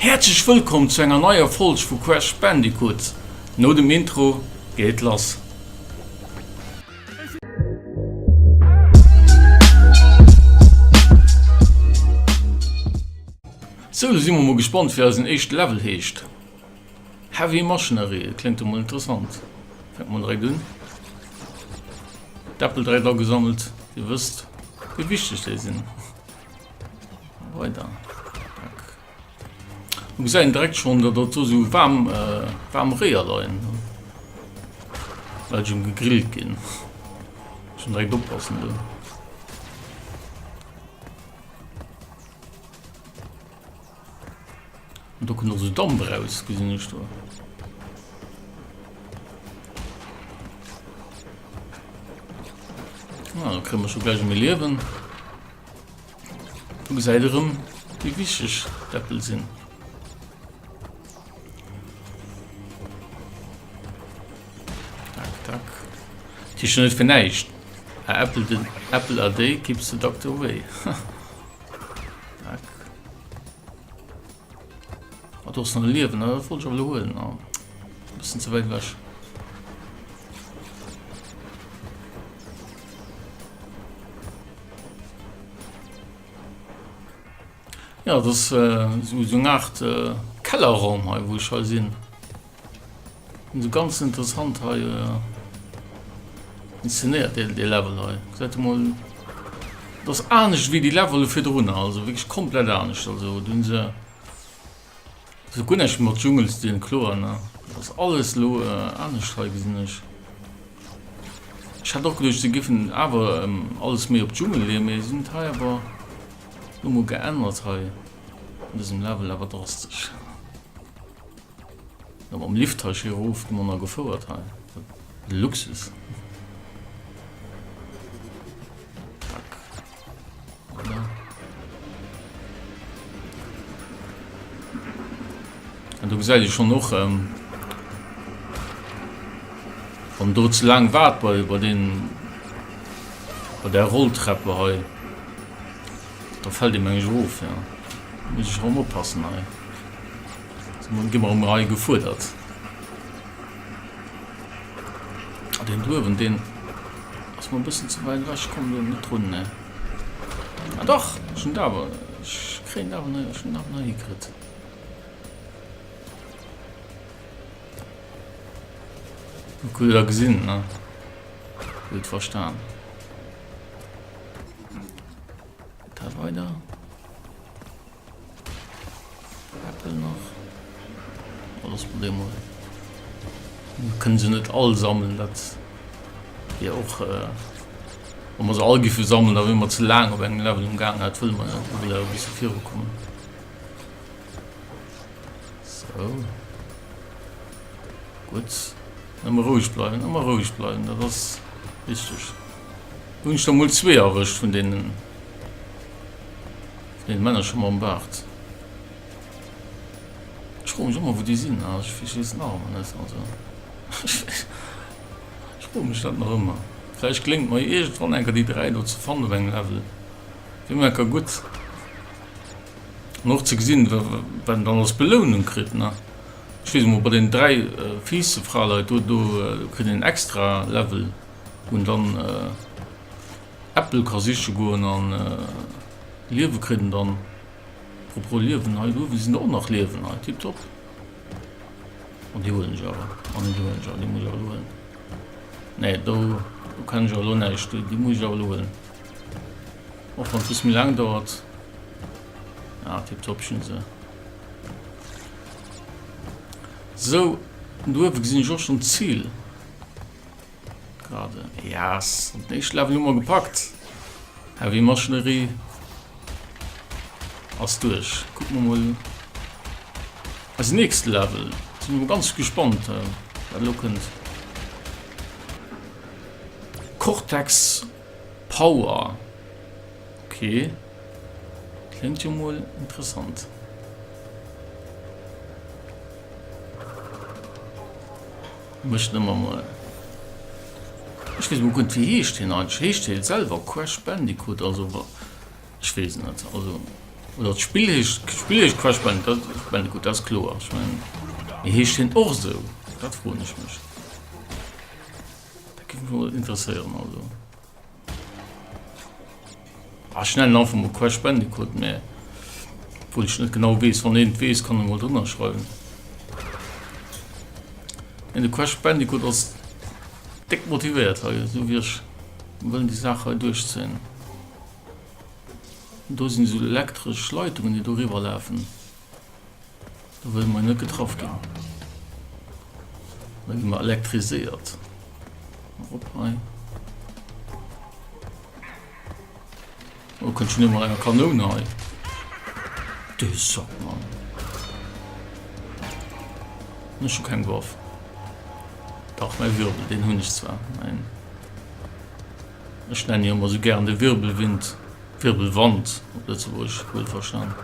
Häerzlech wëllkomm zu enger neier Folg vu Crash Bandicoot. No dem Intro geet et lass. Sou, lo si mer mol gespannt wéi eisen éischte Level heescht. Heavy Machinery, dat kléngt jo mol interessant. Fänke mer direkt un. D'Äppel direkt agesammelt, dir wësst wéi wichteg déi sinn. Weider. Tack. Du gesäit een direkt schonn, datt do sou waarm, waarm Réier leien. Well se gegrillt ginn. Schon direkt oppassen do. An do kënnt och sou Damp raus, gesinn ech do. Ah, da kréie mer scho gläich méi Liewen. Do gesäit erëm, wéi wichteg d'Äppel sinn. Tak, tak. Dat heescht jo net fir näischt. A apple, the, apple a day keeps the doctor away. Tak. Oh, do ass nach e Liewen, dat wollt ech awer elo huelen. Oh, e bëssen ze wäit ewech. Ja, dat ass esou eng Aart Kellerraum hei, wou ech hei sinn. Esou ganz interessant hei inszenéiert, dee, dee Level hei. Gesäit emol, dat ass anescht wéi déi Levele virdrun, also wierklech komplett anescht. Also do hunn se. Dat huet guer näischt mat Dschungel ze dinn, kloer ne. Dat ass alles elo anescht hei gesinn ech. Ech hat och geduecht se giffen awer alles méi op Dschungel leeën, mee se hunn et hei awer elo mol geännert hei an dësem Level awer drastesch. Jo mam Lift hei schéi erof gi mer nach gefouert hei. Luxus. Zack. An do gesäit ee schonn och, wann do ze laang waart bei, bei deem, bei där Rolltreppe hei, da fält ee meng ech erof, jo. Da muss ech erëm oppassen hei. Soss gi mer erëm hei gefuerdert. Ah, deen duerwen, deen ass mer e bëssen ze wäit ewech. Ech kommen do net drun, ne. Ah dach, ech hunn et awer, ech kréien et awer nach, ech hunn et awer nach hikritt. Gutt da gesinn, ne? Gutt verstan. Da weider. Äppel nach. Oh, lass mal déi mol. Mir kënnen se net all sammeln, dat wier och äh, wa mer se all giffe sammeln, da wier mer ze laang op engem Level um Gaang. Dat wëlle mer net, mir wëlle e bësse virukommen. Sou. Gutt. Ëmmer roueg bleiwen, ëmmer roueg bleiwen, dat ass wichteg. Hunn ech der mol zwee erwëscht vun deenen. Den Männercher mam Baart. Ech froe mech ëmmer wou déi sinn, ech weess et nach ëmmer net. Also ech froe mech dat nach ëmmer. Vläicht geléngt mer iergendwann eng Kéier déi 3 do ze fannen op engem Level. Wier mol eng Kéier gutt. An och ze gesinn wat een dann als Belounung kritt ne. Ech weess emol bei den 3 Vize-Fraleit do do kritt een extra Level wou een dann Äppel ka siche goen an Liewe kritt en dann. Propos Liewen, hei uewen sinn der och nach Liewen hei, tiptop. An déi huelen ech awer, an déi huelen ech awer, déi muss ech awer elo huelen. Nee, do do kann ech awer elo näischt, déi muss ech awer elo huelen. Och wann et e bësse méi laang dauert. Ah, tiptop, ech hunn se. Sou, do uewe gesinn ech och schonn d'Zil. Gerade. Yes, den éischte Level hu mer gepackt. Heavy Machinery ass duerch. Kucke mer mol eisen nächste Level. Sinn mol ganz gespannt, äh, wat elo kënnt. Cortex Power. Okay. Kléngt jo mol interessant. Mécht ëmmer mol. Ech weess mol guer net wéi heescht hien eigentlech. Heescht hie selwer Crash Bandicoot? Also ech weess et net. Also. Oder d'Spill heescht, d'Spill heescht Crash Bandicoot, dat ass kloer. Ech mengen, mee heescht hien och esou? Dat froen ech mech. Dat géif mech mol interesséieren, also. Ah, ech nennen einfach mol Crash Bandicoot, mee obwuel ech net genau weess, wann een et weess, kann e mol drënner schreiwen. Nee, de Crash Bandicoot ass déck motivéiert hei, esou wéi ech wëllen déi Saach hei duerchzéien. Do sinn esou elektresch Leitungen, déi doriwwer lafen. Do wëlle mer net getraff ginn. Da gi mer elektriséiert. Erop hei. Oh, kënnt schon ëmmer enger Kanoun hei. De Sack, Mann. Ech hu keng Waff. Dach, mäi Wirbel, deen hunn ech zwar. Mäin. Ech nennen jo ëmmer sou gären de Wirbelwind, Wirbelwand op Lëtzebuergesch, wuelverstan.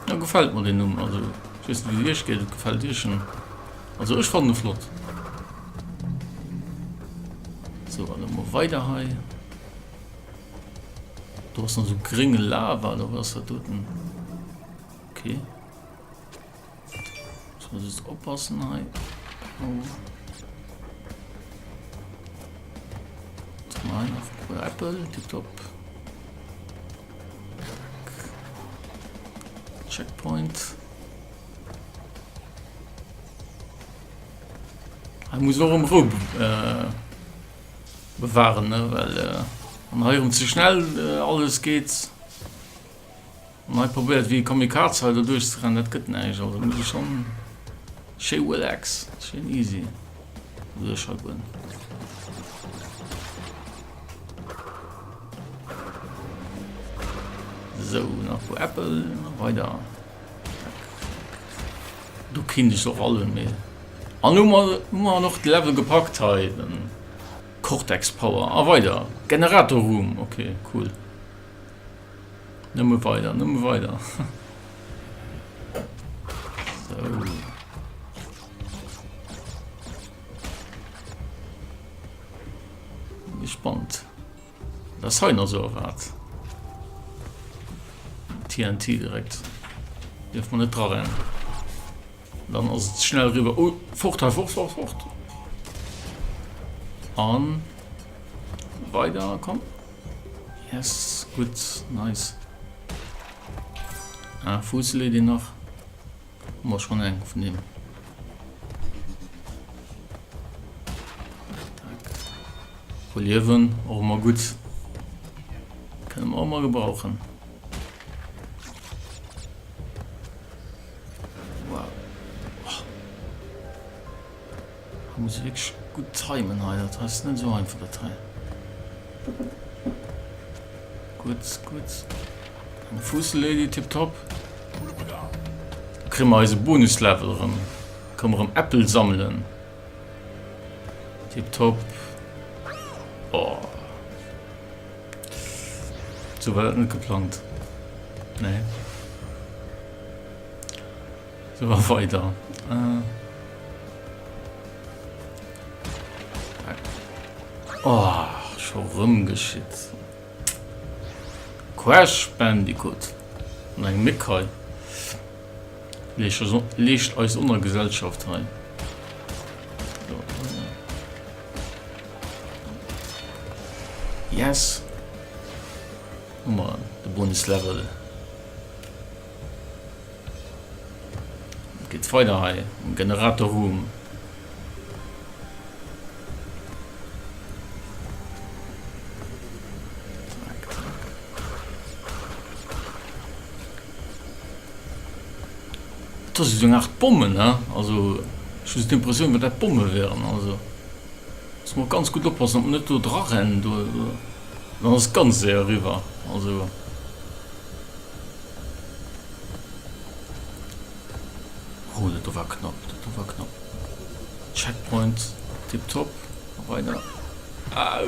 Ja, gefält mer deen Numm, also ech weess net wéi et iech geet, et gefält iech en? Also ech fannen e flott. Sou, an da mol weider hei. Do ass nach sou grénge Lava, oder wat ass dat doten? Okay. Muss man just oppassen hei. Oh. Mal nach Apple, tipptopp. Checkpoint. Hei muss och um Rou äh, bewahren, ne? well äh, wann hei um ze schnell äh, alles geht. An hei probéiert wéi e Kamikaze hei do duerchzerennen, dat gëtt näischt. Also muss ech schon schéi relax, schéin easy duerch hei goen. Sou, nach puer Äppel, weider. Do kinnt ech och all mee. An hu mer hu mer och de Level gepackt hei, den Cortex Power. A weider, Generator Room, okay, cool. Nëmme weider, nëmme weider. Sou. Gespannt. Dat ass hei nach sou erwaart. TNT direkt. Dierf man net dra rennen. Dann ass et schnell riwwer. Oh, fort hei, fort, fort, fort. An weider, komm. Yes, gutt, nice. Ah, Fuusslady nach. Hu mer schonn eng vun deem. Puer Liewen, och ëmmer gutt. Kënne mer och ëmmer gebrauchen. Wow. Oh. Da muss ich wirklich gut timen hei. Dat ass net so einfach dat hei. Gut, gut. Eng Fuusslady, tipptopp. Da kriegen wir eise Bonuslevel erëm. Können wir erëm Äppel sammelen. Tipptopp. Oh. So war dat net geplangt. Nee. So a weider. Äh. Oh, scho rëm geschitt. Crash Bandicoot. An eng Méck hei. Leescht eis oner Gesellschaft hei. So, yes. Hu mer de Bonus-Level. Geet weider hei am Generator Room. Zack, zack. Dat ass esou eng Art Bommen, ne? Also ech hu sou d'Impressioun, wéi dat Bomme wären. Also muss mer ganz gutt oppassen, ob mer net do dra rennen. Do, do, dann ass et ganz séier eriwwer. Also. Oh, dat do war knapp, dat do war knapp. Checkpoint, tipptopp. A weider. Au!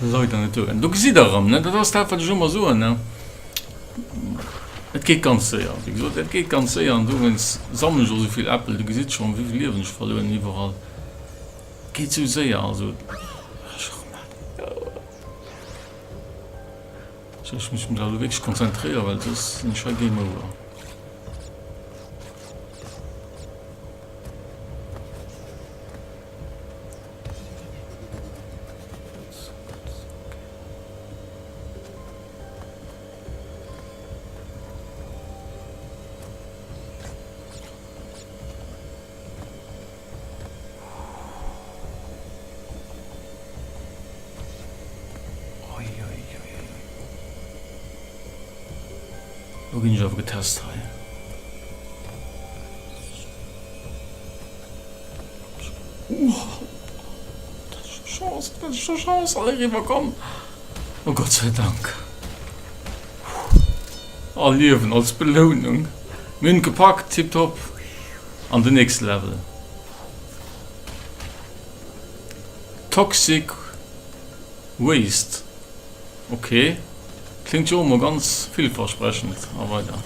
Leider net duergaangen. Do gesitt der erëm, ne? Dat ass dat, wat ech ëmmer soen, ne? Et geet ganz séier. Wéi gesot, et geet ganz séier an dowéinst sammelen ech och esou vill Äppel. Du gesitt schonn, wéi vill Liewen ech verluer hunn iwwerall. Et geet esou séier, also. So, ech muss mech elo wierklech konzentréieren, well soss sinn ech hei Game Over. Lo ginn ech awer getest hei. Chance, dat ass scho Chance, alle eriwwer komm. Oh Gott sei Dank. A Liewen als Belounung. Mir hunn et gepackt, tiptop. An den nächste Level. Toxic Waste. Ok. Klingt jo och mol ganz villversprechend. A weider.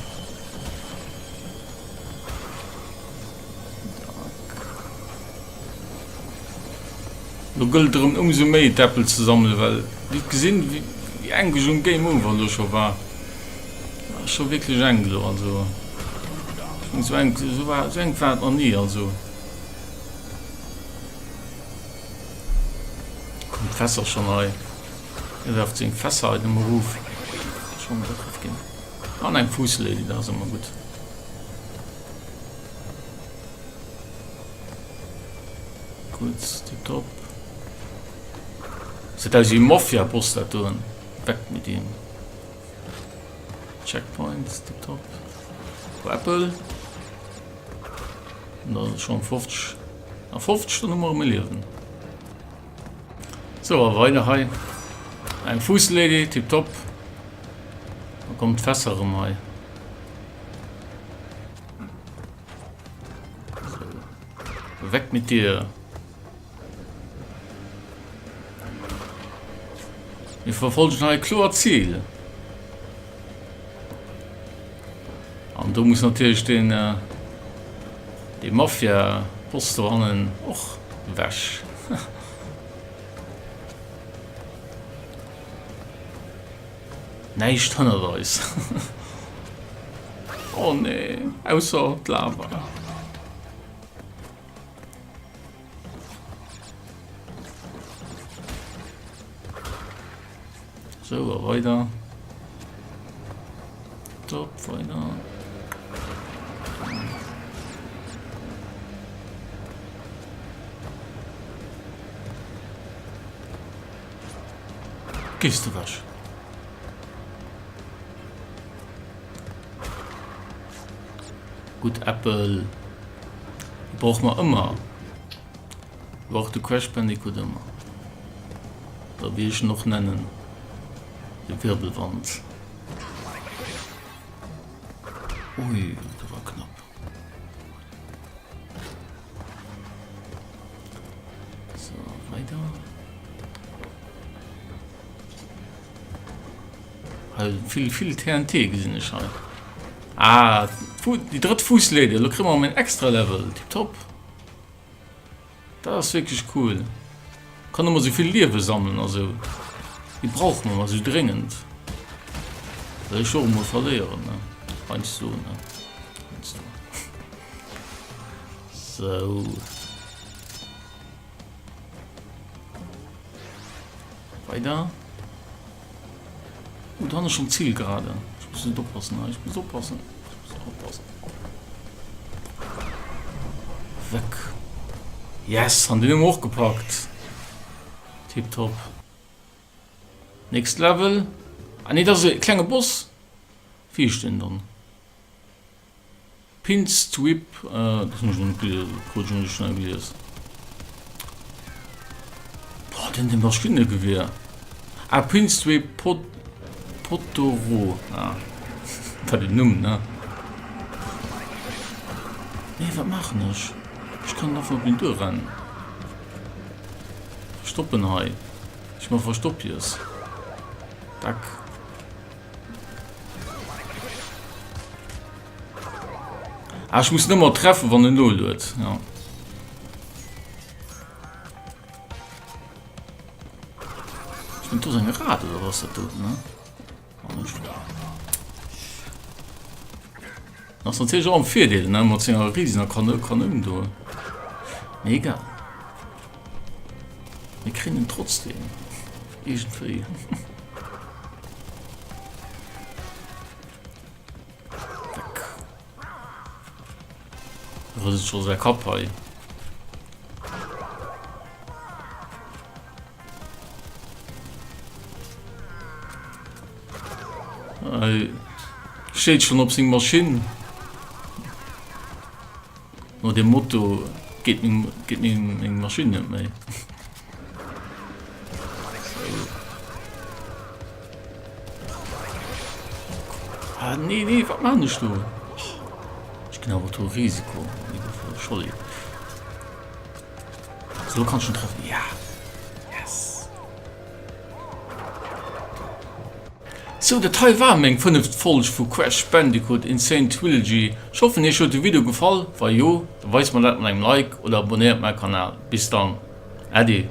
Lo gëllt et erëm ëmsou méi d'Äppel ze sammelen, well wéi gesinn wéi enk ech um Game Over elo scho war. Ass scho wierklech enk elo, also ech mengen sou enk sou war sou enk war et nach ni, also kommt d'Fässer schonn hei, e werft seng Fässer hei nëmme erof, schonn getraff ginn an eng Fuusslady, dat ass ëmmer gutt. Gutt, tiptop. Seet aus wéi Mafia-Boss dat doen. Weg mit ihm. Checkpoint, tiptop. Puer Äppel. An da schon 50. A 50, dann hu mer erëm e Liewen. So, a weider hei. Eng Fuusslady, tiptop. Da kommt d'Fässer erëm hei. So. Weg mit dir. Wir verfolgen hei e kloert Ziel. An do muss natierlech den äh, de Mafia-Boss do hannen och wech. Näischt hënnert eis. Oh nee, ausser d'Lava. Sou, a weider. Top, weider. Gees de wech. Gutt Äppel déi brauche mer ëmmer. Awer och de Crash Bandicoot ëmmer. Oder wéi ech en och nennen, de Wirbelwand. Ui, dat war knapp. So, weider. Hei vill, vill TNT gesinn ech hei. Ah, déi drëtt Fuussleeder. Lo kréie mer en extra Level. Tipptopp. Dat ass wierklech cool. Kann ëmmer sou vill Liewe sammelen a sou. Déi brauche mer ëmmer sou dréngend. Well ech och emol verléieren, ne? Heiansdo, ne? Heiansdo. Sou. Weider. Oh, da ass schon Ziel gerade. Ich muss nicht oppassen. Ich muss oppassen. Ich muss oppassen. Weg. Yes, han den hu mer och gepackt. Tipptopp. Next Level. Ah nee, dat ass e klenge Boss. Wéi heescht deen dann? Pinstrip, dat hunn ech nach net gelies, krut ech nach net schnell gelies. Boah, den den Maschinengewehr. Ah, Pinstrip Pot Potoro. Ah, wat en Numm, ne? Nee, wat maachen ech? Ech kann einfach op en duerrennen. Verstoppen hei. Ech ma verstoppies. Dack. Ah, ech muss nëmmer treffen, wann en noluet. Ja. Ich bin do eng Rad oder was dat do, ne? Ass natierlech och am Virdeel, ne, mat senger risener Kanoun do. Mee egal. Mir kréien en trotzdem. Iergendwéi. Weg. Rëselt scho säi Kapp hei. Hei steet schon op seng Maschinn. No dem Motto geet meng, geet meng, meng Maschinn net méi. Ah, nee, nee, wat man ech do? Ech ginn awer do Risiko. Scholli. So kann schon treffen. Ja. Yes. Sou, dat hei war meng fënneft Folg vu Crash Bandicoot Insane Trilogy. Ech hoffen iech huet de Video gefall, wa jo, da weist mer dat mat engem Like oder abonnéiert mäi Kanal. Bis dann, Äddi.